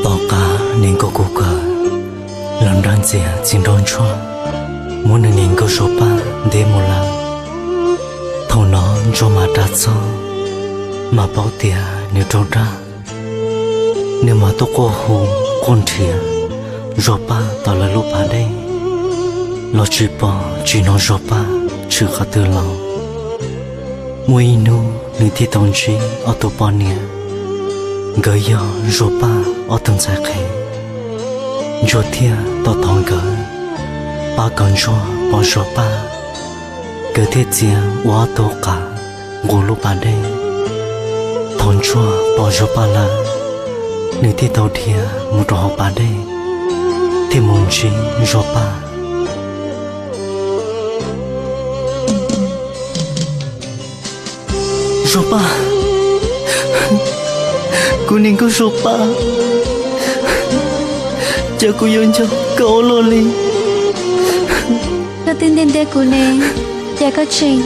Tom qab niam nkauj Kuv Kawm los nrog ntxias txiv nraug Ntsuag, muab nws niam nkauj Zuag Paj ntes mus lawm. Thaum no Ntsuag mam ras txog, mam paub tias nws raug dag. Nws mam tuaj quaj hu quaj nrhiav Zuag Paj tom lawv lub pas dej, los tsis pom tsis hnov Zuag Paj tshwm qhov twg los. Muaj ib hnub nws thiaj tau ntsib ob tug poj niam, nkawd yog Zuag Paj ob tug ntxhais qhev. Ntsuag thiaj tau thov nkawd pab kom Ntsuag pom Zuag Paj, nkawd thiaj txia ua ob tug qav nqus lub pas dej. Thaum Ntsuag pom Zuag Paj lawm, nws thiaj tau dhia mus rau hauv pas dej, thiaj mus ntsib Zuag Paj. Zuag Paj, kuv niam nkauj Zuag Paj, cas kuv yuav nco koj ua luaj li? Koj twb ntiab ntiab kuv ne, cas koj tseem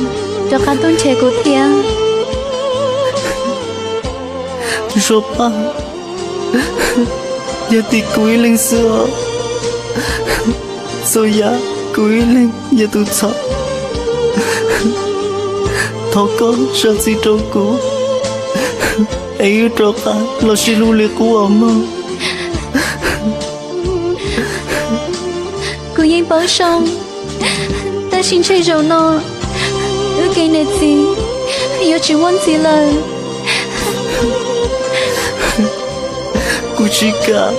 rov qab tuaj nrhiav kuv thiab? Zuag Paj, yog tim kuv ib leeg xwb os, txhua yam kuv ib leeg yog tus txhaum. Thov koj zam txim rau kuv, es wb rov qab los sib hlub li qub os mog. Kuv yeej paub zoo, tab sis ntshe zaum no wb kev niam txiv yuav tsis muaj ntxiv lawm. Kuv tsis kam,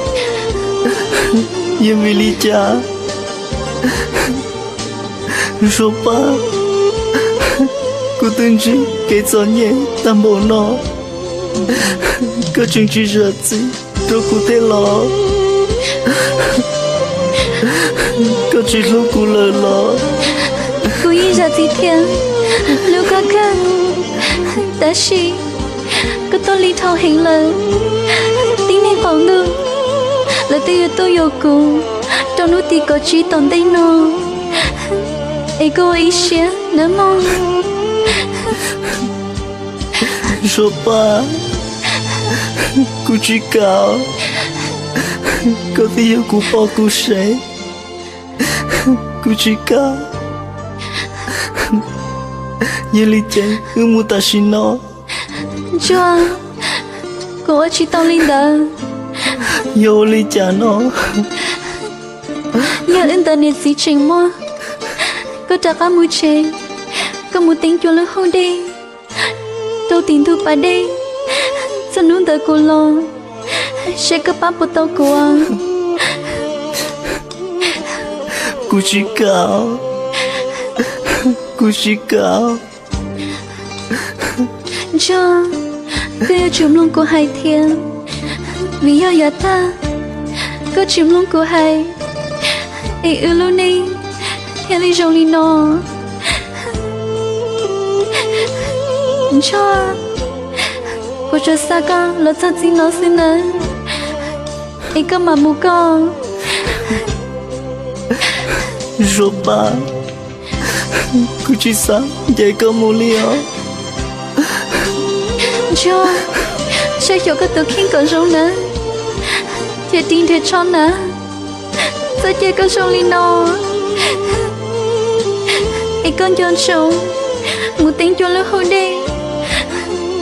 yog vim li cas? Zuag Paj, kuv twb ntsib kev txom nyem tag npaum no, koj tseem tsis zam txim rau kuv thiab los? Koj tsis hlub kuv lawm los? Kuv yeej zam txim thiab hlub koj kawg, tab sis koj tuaj lig dhau heev lawm. Tib neeg qaum ntuj lawv twb yuav tuaj yuav kuv rau hnub tim kaum tsib tom ntej no, es koj ua ib siab nawb mog. Zuag Paj, kuv tsis kam, koj twb yog kuv poj kuv sev, kuv tsis kam. Yog li ces wb mus tam sim no. Ntsuag, kuv ua tsis tau li ntawd. Yog ua li cas no? Yog wb ntawm niam txiv tseem muaj, koj rov qab mus tsev, koj mus teeb cua lub hauj dej rau tim ntug pas dej, txog hnub ntawd kuv los, seb koj pab puas tau kuv. Kuv tsis kam, kuv tsis kam. Ntsuag, koj yuav tsum mloog kuv hais thiab, vim yog yav tag koj tsis mloog kuv hais, es wb lub neej thiaj li zoo li no. Ntsuag, kuv tsuas xa koj los txog txij no xwb nawb, es koj mam mus koj. Zuag Paj, kuv tsis xav ncaim koj mus li os. Ntsuag, saib xyuas koj tus kheej kom zoo nawb, cia ris nrhiav tsho nawb, txhob cia koj zoo li no. Es koj nco ntsoov mus teeb cua lub hauj dej,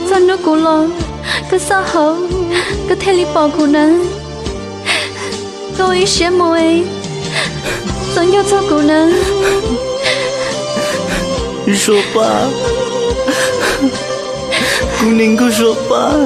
txog hnub kuv los, koj xauj hauv, koj thiaj li pom kuv nawb. Koj ua ib siab mus, txhob nco txog kuv nawb. Zuag Paj, kuv niam nkauj Zuag Paj.